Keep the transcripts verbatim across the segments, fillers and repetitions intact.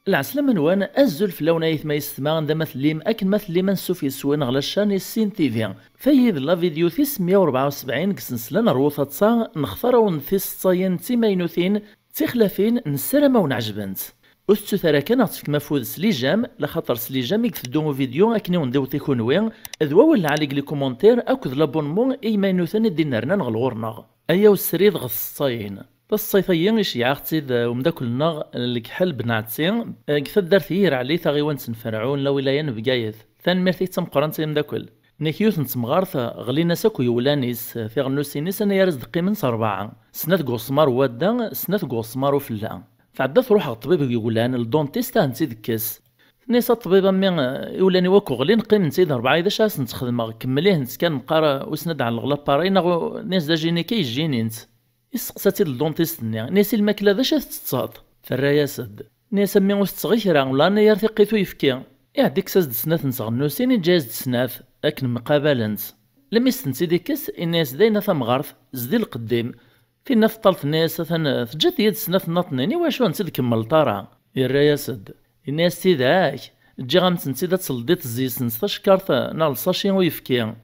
Lɛeslama-nwen, azul fell-awen ayetma yessetma, anda ma tellim, akken ma tellim, ansuf yes-wen ɣer la chaîne Issin T V. Tayi d la vidéo tis meyya u rebɛa u sebɛin deg sensla n Rwut Aṭsa, nextar-awen tiseḍsayin d timaynutin d tixlafin, nessaram ad wen-ɛejbent. Ur tettut ara kan ad ɣ-tefkem afud s les j'aime, laxaṭer s les j'aime i iteddu uvidyu akken i wen-d-iwweḍ i kunwi, d wawal lɛali deg les commentaires akked l'abonnement i yimaynuten i d-innernan ɣer ɣur-neɣ. Ayaw srid ɣer tseḍsayin. Taseḍsayt-agi iceyyeɛ-aɣ-tt-id, eh, umeddakel-nneɣ Lekḥel Ben Ɛetsi, eh, deg taddart Yir Ɛli, taɣiwant n Ferɛun, lawilaya n Bgayet. Tanemmirt-ik d tameqqrant ay ameddakel. Nek yiwet n temɣart, eh, ɣlin-as akk yewlan-is, eh, tiɣennusin-is anagar as-d-qqimen s rebɛa. Snat deg uɣesmar n wadda, snat deg uɣesmar ufella. Tɛedda truḥ ɣer ṭṭbib n yewlan, le dentiste, ad tent-id-tekkes. Tenna-yas: "A ṭṭbib, a mmi, eh, iwlan-iw akk ɣlin, qqimen-tt-id rebɛa, d acu ara sent-xedmeɣ? Kemmel-ihent kan, meqqar, eh, wissen ad ɛelleɣ l'appareil neɣ u-," tenna-yas: "D ajini kan yejjinin-tt." Yesteqsa-tt-id le dentiste-nni, yenna-yas: "I lmakla d acu i tettetteḍ?" Terra-yas-d. Tenna-yas: "A mmi, ur tetteɣ i kra, ula anagar tiqqit uyefki." Iɛedda yekkes-as-d snat n tɣennusin, yeǧǧa-yas-d snat akken mqabalent. Lmi s-tent-id-ikkes, yenna-yas: "Dayen a tamɣart, zdi lqeddim." Tinna tṭal, tenna-yas: "Atan teǧǧiḍ-iyi-d snat nnaṭnin, iwacu ur tent-id-kemmleḍ ara?" Yerra-yas-d. Yenna-yas: "Tidak, ǧǧiɣ-am-tent-id ad teldiḍ zzi-sent tacekkart neɣ lsaci uyefki."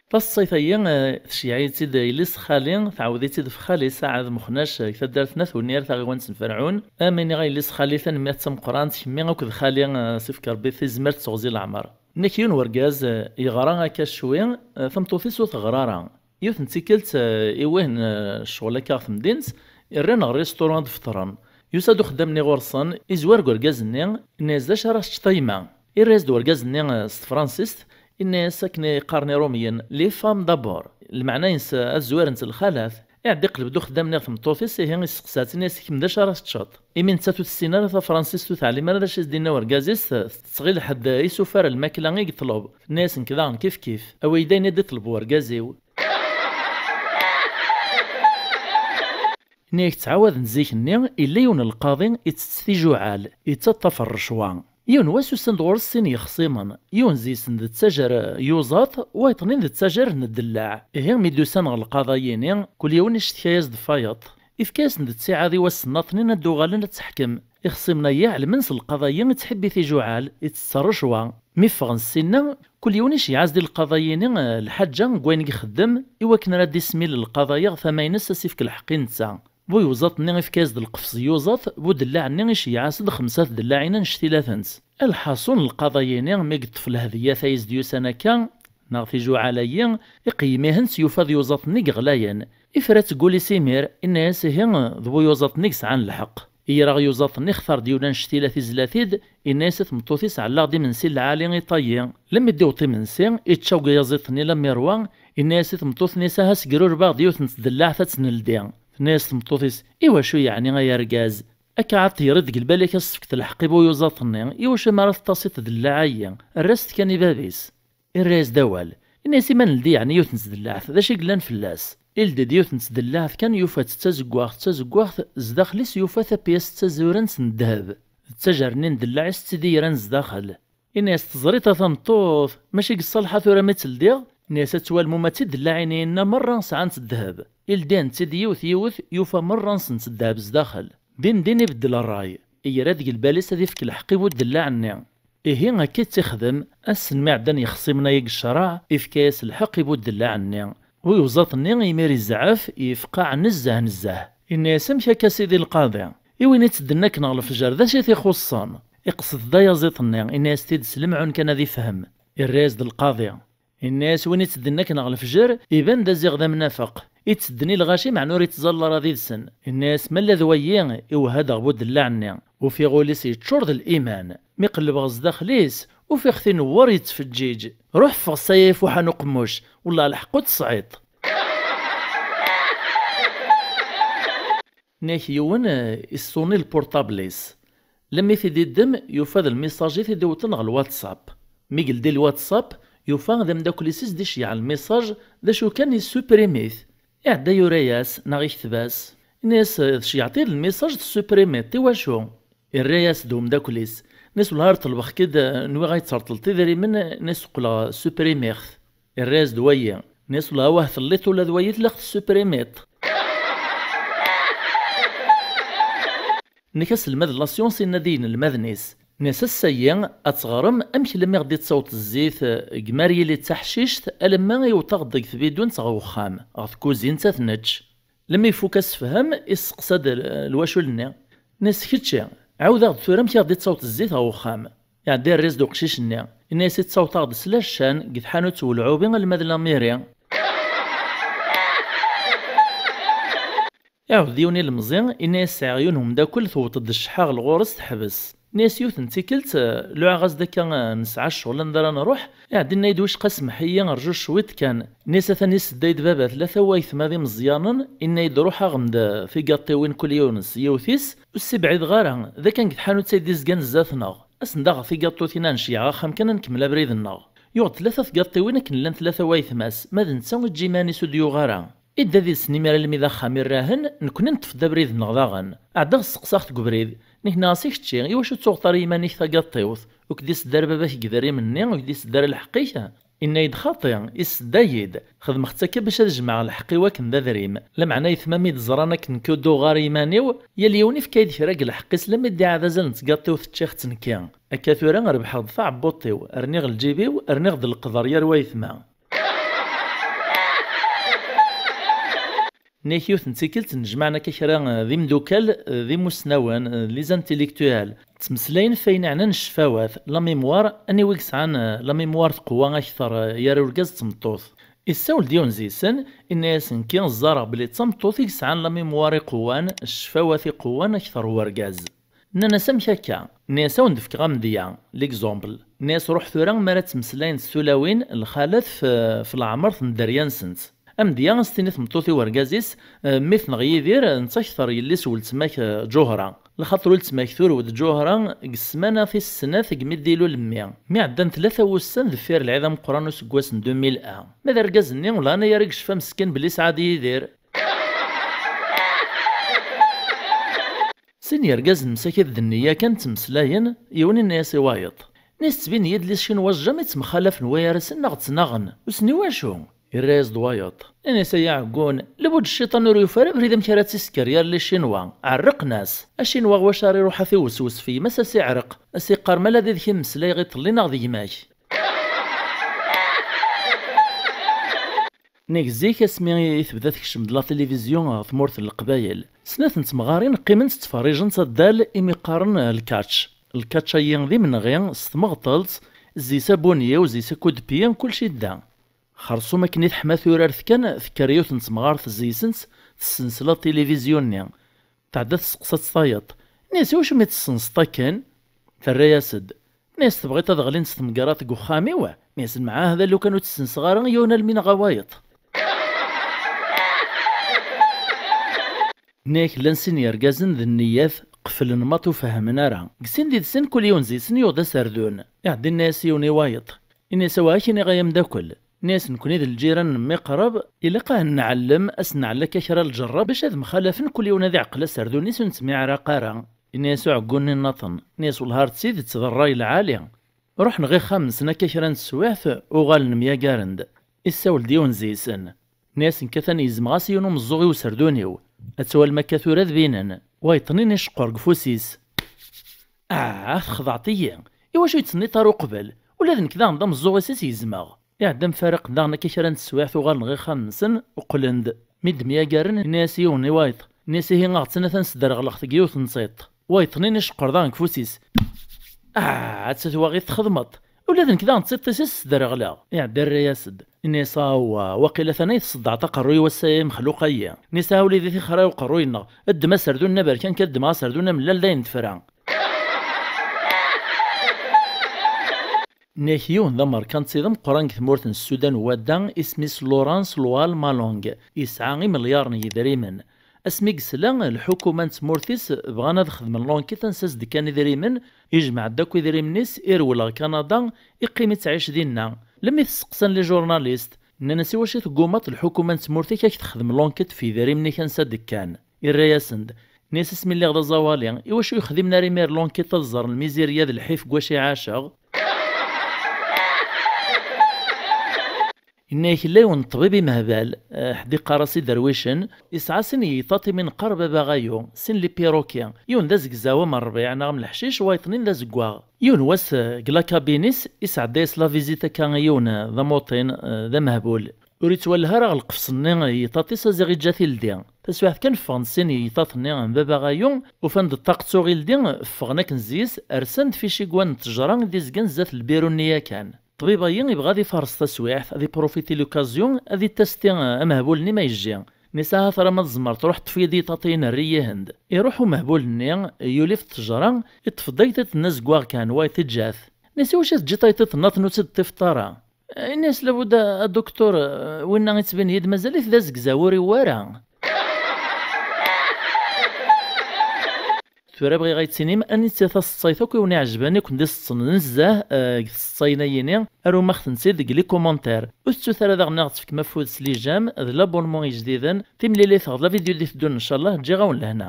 Taseḍsayt-agi, eh, tceyyeɛ-itt-id yelli-s xali, tɛawed-itt-id f xali Saɛad Mexnac, eh, deg taddart n At Wenni ar taɣiwant n Ferɛun. Am iniɣ a yelli-s xali, tanemmirt tameqqrant, kemmi akked xali, eh, sifk Rebbi tizmert d teɣzi leɛmer. Nek yiwen wergaz, eh, yeɣra akka cwi, eh, tameṭṭut-is ur teɣra ara. Yiwet n tikkelt, eh, iwih n, eh, ccɣel akka ɣer temdint, rran ɣer restaurant ad feṭren. Yusa-d uxeddam-nni ɣur-sen, izwar deg urgaz-nni, yenna-yas: "D acu ara teččeḍ a yemma?" Irra-yas-d urgaz-nni, eh, s tefransist, yenna-yas akken i qqaren Iṛumyen: "Les femmes d'abord." Lmeɛna-ines, eh, ad zwarent lxalat. Iɛedda iqleb-d uxeddam-nni ɣer tmeṭṭut-is, ihi isteqsa-tt, yenna-yas: "Kemm d acu ara teččeḍ?" Imi nettat ur tessin ara tafransist, ur teɛlim ara d acu i s-d-yenna urgaz-is, tettɣil ḥedd isufar lmakla i yeṭleb. Tenna-yas: "Nekk daɣen kif kif. Awi-yi-d ayen i d-iṭleb urgaz-iw." Nnig ttɛawaden zik-nni, yella yiwen n lqaḍi ittett tijuɛal, yettaṭṭaf rrecwa. Yiwen wass usan-d ɣur-s sin yexṣimen, yiwen deg-sen d ttajer yuẓaṭ, wayeḍ-nni d ttajer n ddellaɛ. Ihi mi d-usan ɣer lqaḍa-yini, kul yiwen icettka-yas-d f wayeḍ. Ifka-yasen-d ttiɛad i wass-nnaṭnin ad d-uɣalen ad tteḥkem. Ixṣimen-agi ɛelmen s lqaḍa-yi ittḥibbi tijuɛal, ittett rrecwa. Mi ffɣen ssinna, kul yiwen iceyyeɛ-as-d i lqaḍa-yini, eh, lḥaǧa n wayen i ixeddem, i wakken ara d-ismil lqaḍa-ya ɣer tama-ines ad s-ifk lḥeqq i netta. Bu yuẓaṭ-nni ifka-yas-d lqefz n yuẓaṭ, bu ddellaɛ-nni iceyyeɛ-as-d xemsa tdellaɛin annect-ilatent. Lḥaṣun, lqaḍa-yini mi yeṭṭef lhedyat ay as-d-yusan akka, neɣ tijuɛal-ayi, iqeyyem-ihent, yufa d yuẓaṭ-nni i yeɣlayen. Ifra-tt deg wul-is imir, inna-yas: "Ihi, d bu yuẓaṭ-nni i yesɛan lḥeqq." Iyra yuẓaṭ-nni, ixtar-d yiwen annect ila tizla-t-id, inna-yas i tmeṭṭut-is: "Ɛelleɣ-d imensi n lɛali i ṭayyi." Lemmi d-iwweḍ imensi, ičča uyaziḍ-nni lammirwa, inna-yas i tmeṭṭut-nni: "Aha sgerurbeɣ-d yiwet n tdellaɛt ad tt-neldi." Tenna-yas tmeṭṭut-is: "Iwacu yeɛni ay argaz? Akka ad teɣriḍ deg lbal-ik ad s-tefkeḍ lḥeqq i bu yuẓaṭ-nni, iwacu mi ara teṭṭasiḍ ddellaɛ-ayi? Err-as-t kan i bab-is." Irra-yas-d awal. Inna-yas: "I ma neldi yeɛni yiwet n tdellaɛt, d acu i yellan fell-as?" Ildi-d yiwet n tdellaɛt kan, yufa-tt d tazeggaɣt, d tazeggaɣt, zdaxel-is yufa tapyast d tazurant n ddheb. D ttajer-nni n ddellaɛ i s-tt-id-yerran zdaxel. Inna-yas: "Teẓriḍ a tameṭṭut, mačči deg ṣṣalḥa tura mi tt-ldiɣ?" Inna-yas: "Ad twalem uma d tidellaɛin-inna merra sɛant ddheb." Ildin-tt-id yiwet yiwet, yufa merra-nsent ddheb zdaxel. Din din ibeddel ṛṛay. Yerra deg lbal-is ad ifk lḥeqq i bu ddellaɛ-nni. Ihi akka i tt-ixdem, ass-n mi ɛeddan yexṣimen-agi deg ccreɛ, ifka-yas lḥeqq i bu ddellaɛ-nni. Bu yuẓaṭ-nni imir izɛef, yefqeɛ nezzeh nezzeh. Inna-yas: "Amek akka, a sidi lqaḍi? I win itedden akken ɣer lefjer, d acu i t-ixuṣṣen?" Iqsed-d ayaziḍ-nni, inna-yas-t-id s lemɛun kan ad ifhem. Irra-yas-d lqaḍi. Inna-yas: "Win itedden akken ɣer lefjer, iban d aziɣ d amnafeq. Itedden i lɣaci, meɛna ur ittẓalla ara did-sen." Inna-yas: "Ma lla d wayi, iwehha-d ɣer bu ddellaɛ-nni." Ufiɣ ul-is yeččur d liman. Mi qellbeɣ zdaxel-is, ufiɣ-t inewwer yettfeǧǧiǧ. Ruḥ ffeɣ ssaya ifuḥan uqemmuc, wellah lḥeqq ur tesɛiḍ. Nek yiwen, eh, iṣuni lpurṭabl-is. Lemmi t-id-iddem, yufa d lmisaǧ i t-id-iwwḍen ɣer lwatsap. Mi yeldi lwatsap, yufa d ameddakel-is i s-d-iceyyeɛ lmisaǧ, d acu kan, yessuprim-it. Iɛedda yura-yas, neɣ ikteb-as. Inna-yas: "Tceyyeɛḍ-iyi-d lmisaǧ, tessuprimiḍ-t, iwacu?" Irra-yas-d umeddakel-is. Inna-yas: "Wellah ar ṭelbeɣ-k-id, nwiɣ ad yi-d-terṭleḍ idrimen, inna-yas: Uqleɣ suprimiɣ-t." Irra-yas-d wayi, nni-as: "Wellah, awah, telliḍ ula d wayi tlaq tessuprimiḍ." Nnek aselmad n la science yenna-d i yinelmaden-is, nni-as: "Ass-ayi ad teɣrem amek lmi ɣ-d-ittaweḍ zzit, eh, deg Maryili d taḥcict, alamma iwweḍ-aɣ-d deg tbidunt ɣer wexxam, ɣer tkuzint ad t-nečč." Lmi ifuk asefhem, isseqsa-d l-, lwacul-nni. Nni-as: "Kečči, ɛawed-aɣ-d tura amek i ɣ-d-ittaweḍ zzit ɣer wexxam." Iɛedda irra-yas-d uqcic-nni, yenna-yas: "Ittaweḍ-aɣ-d s la ccan deg tḥanut n ulɛubi alma d lamiri." Iɛawed yiwen ilemẓi, yenna-yas: "Sɛiɣ yiwen umeddakel, tewweḍ-d ccḥa ɣer ɣur-s, teḥbes." Nni-as: "Yiwet n tikkelt, eh, luɛeɣ-as-d akka, eh, nesɛa ccɣel anda ara nruḥ." Iɛedda yenna-yi-d: "Wicqa, smeḥ-iyi, rju cwiṭ kan." Nni-as: "Atan isedday-d baba tlata waytma d imeẓyanen." Yenna-yi-d: "Ruḥ aɣem-d, eh, tigaṭiwin kul yiwen s yiwet-is, ur ssibɛideɣ ara, d akken deg tḥanut ay d-izgan zdat-neɣ. Asen-d aɣeɣ tigaṭutin ad nceyyeɛ axxam kan, ad nkemmel abrid-nneɣ." Yuɣ-d tlata tgaṭiwin akken llan tlata waytma-s, ma d netta ur yeǧǧi iman-is ur d-yuɣ ara. Idda did-sen imir almi d axxam irrahen, nekkni neṭṭef-d abrid-nneɣ daɣen. Ɛeddaɣ sseqsaɣ-t deg ubrid, nnek-nniɣ-as: "I kečči, iwacu ur tuɣeḍ ara i yiman-ik tagaṭiwt? Ur k-d-isedda ara baba-k deg idrimen-nni, ur k-d-isedda ara lḥeqq-ik?" Inna-yi-d: "Xaṭi, isedda-yi-d. Xedmeɣ-tt akka bac ad jemɛeɣ lḥeqq-iw akken d adrim. Lameɛna aytma mi d-ẓran akken nekk ur d-uɣeɣ ara i yiman-iw, yal yiwen ifka-yi-d kra deg lḥeqq-is, lammi d-iɛad azal n tgaṭiwt ččiɣ-tt nekki. Akka tura rebḥeɣ-d taɛebbuḍt-iw, rniɣ lǧib-iw, rniɣ-d leqder yal waytma." Nni-ak yiwet n tikkelt, nnejmaɛen akka kra, eh, d imdukal, eh, d imusnawen, eh, les intellectuels. Ttmeslayen f ayen yeɛnan ccfawat, la mémoire, aniwi yesɛan, eh, la mémoire teqwa akter, eh, yar urgaz d tmeṭṭut. Issawel-d yiwen deg-sen, inna-yasen: "Nekki ẓẓareɣ belli d tameṭṭut i yesɛan la mémoire iqewwan, ccfawat iqewwan akter n urgaz." Nnan-as: "Amek akka?" Nni-as: "A wen-d-fkeɣ amedya, l'exemple." Nni-as: "Ruḥ tura mi ara ttmeslayen s tulawin, lxalat f, f leɛmert n dderya-nsent. Amedya, a s-tini tmeṭṭut i urgaz-is, eh, mmi-tneɣ Yidir, netta akter yelli-s weltma-k, eh, Ǧuhra. Lxaṭer weltma-k turew-d Ǧuhra deg ssmana tis snat deg mi d-ilul mmi. Mi ɛeddan tlata wussan deffir lɛid ameqqran useggas n deux mille un. Ma d argaz-nni, ur lhan ara yecfa meskin belli yesɛa-d Yidir." Sin yergazen msakit d nniya kan ttmeslayen, yiwen inna-yas i wayeḍ: "Nni-as, ttbin-iyi-d les Chinois jamais ttemxalafen, wa gar-asen neɣ ttnaɣen, ur snin wacu." Irra-yas-d wayeḍ, inna-yas: "Ay aɛeggun, lbuǧ cciṭan ur yufi ara abrid amek ara tt-isker yar les Chinois, ɛerqen-as. Acinwa ɣwac ara iruḥ ad t-iweswes f yemma-s, a s-iɛreq, a s-iqqar ma ala d yid-k i mmeslayeɣ iḍelli neɣ d gma-k." Nnig zik, asmi i tebda tekcem-d la télévision ɣer tmurt n Leqbayel, snat n temɣarin qqiment ttferrijent addal imi qqaren lkatch. Lkatch-ayi d imenɣi s tmeɣtelt, zzis abunyiw, zzis akudpi, kullec idda. Xersum akken i teḥma turart kan, tekker yiwet n temɣart zzis-ns, tessens la télévision-nni. Tɛedda tesseqsa-tt tayeḍ. Nni-as: "Iwacu mi tessenseḍ akken?" Terra-yas-d. Nni-as: "Tebɣiḍ ad ɣlint tmegrat deg uxxam-iw?" Nni-as: "Mɛahda, lukan ur tt-ssenseɣ ara, yiwen almi neɣ a wayeḍ." Nni-ak llan sin yergazen d nniyat, qeflen maṭ ur fehmen ara. Deg sin did-sen kul yiwen deg-sen yuɣ-d aserdun. Iɛedda inna-as yiwen i wayeḍ. Inna-as: "Awah, ad k-iniɣ ay amdakel." Nni-as: "Nekkni d lǧiran n miqreb, ilaq ad nɛellem, ad s-nɛell akka kra lǧerra, bac ad mxalafen, kul yiwen ad iɛqel aserdun-is ur nettmiɛraq ara." Inna-as uɛeggun-nni nnaṭen, inna-as: "Wellah ar d tidet d ṛṛay lɛali." Ruḥen ɣer ixxamen-nsen akka kra n teswiɛt, uɣalen myagaren-d. Issawel-d yiwen deg-sen. Nni-as: "Nekk atan gezmeɣ-as yiwen umeẓẓuɣ i userdun-iw. Ad twalem akka tura ad binen." Wayeḍ-nni iceqqer deg ufus-is. "Ah, texdeɛḍ-iyi! Iwacu ur yi-d-tenniḍ ara uqbel? Ula d nekk daɣen d ameẓẓuɣ-is i s-gezmeɣ." Iɛedda mfaraqen daɣen akka kra n teswiɛt, uɣalen ɣer ixxamen-nsen, qqlen-d. Mi d-myagaren, inna-as yiwen i wayeḍ. Nni-as: "Ihi aɣ-tt-in atan sderɣleɣ-t deg yiwet n tiṭ." Wayeḍ-nni iceqqer daɣen deg ufus-is. "Ah, atta twaɣit txedmeḍ! Ula d nekk daɣen d tiṭ-is i s-sderɣleɣ." Iɛedda irra-yas-d. Inna-as: "Awwa, waqila atan ay tṣeddɛeḍ aqerruy wass-a, ay amexluq-ayi." Nni-as: "A wlidi, tixer-aw uqerruy-nneɣ. Ddem aserdun-nni aberkan, kan ddmeɣ aserdun amellal d ayen tefra." Nni-ak yiwen d amerkanti d ameqqran deg tmurt n Sudan n Wadda, isem-is Laurence Loal Malong, yesɛa imelyaṛen n yedrimen. Asmi yesla lḥukuma n tmurt-is bɣan ad xedmen l'enquête ansa s-d-kkan idrimen, yejmeɛ-d akk idrimen-is, irwel ɣer Kanada, iqqim ittɛic dinna. Lemmi t-steqsan les journalistes, nnan-as: "Iwacu teggumaḍ lḥukuma n tmurt-ik ad k-texdem l'enquête f yidrimen-ik ansa d-kkan?" Irra-yasen-d, nni-as: "Asmi lliɣ d aẓawali, iwacu ur xdimen ara imir l'enquête ad ẓren lmizirya d lḥif deg wacu i ɛaceɣ?" Nna-yak yella yiwen n ṭṭbib imehbal, eh, ḥedd iqqar-as iderwicen, yesɛa sin n yiṭaṭ imi neqqar baba ɣayu, sin n les perroquets, yiwen d azegzaw am rrbiɛ neɣ am leḥcic, wayeḍ-nni d azeggaɣ. Yiwen wass, eh, deg la cabine-is, isɛedda-yas la visite akka i yiwen, eh, d amuṭin, eh, d amehbul. Ur yettwallah ara ɣer lqefṣ-nni, eh, yiṭaṭ-is aziɣ iǧǧa tildi. Taswiɛt kan ffɣen sin n yiṭaṭ-nni n baba ɣayu, ufan-d ṭṭaq d tuɣildi, ffɣen akken zzi-s, rsan-d ficigwan n ttejra i d-izgan zdat lbiru-nni yakan. Ṭṭbib-ayi ibɣa ad ifares taswiɛt, ad iprofiti l'occasion, ad itasti, eh, amehbul-nni ma yejji. Nna-s ahat ara ma tzemreḍ ruḥ ṭṭef-iyi-d yiṭaṭiyen rri-yi-hen-d. Iruḥ umehbul-nni, yuli f ttejra, iṭṭef-d ayṭiṭ-nni azeggaɣ kan, wayeḍ iǧǧa-t. Nna-s iwacu i teǧǧiḍ ayṭiṭ-nni ad tt-id-tifeḍ ara? Nna-s labud a, a duktur, eh, winna ittbin-iyi-d mazal-it d azegzaw ur iwwi ara. Tura bɣiɣ ad yi-d-tinim anita taseḍsayt akk i wen-iɛejben, i ken-d-iseḍsen nezzeh, eh, deg tseḍsayin-ayini, arum-aɣ-tent-id deg les commentaires. Ur tettut ara daɣen ad aɣ-tefkem afud s les j'aime d l'abonnement ijdiden. Timlilit ɣer la vidéo d-iteddun, ncallah, ǧǧiɣ-awen lehna.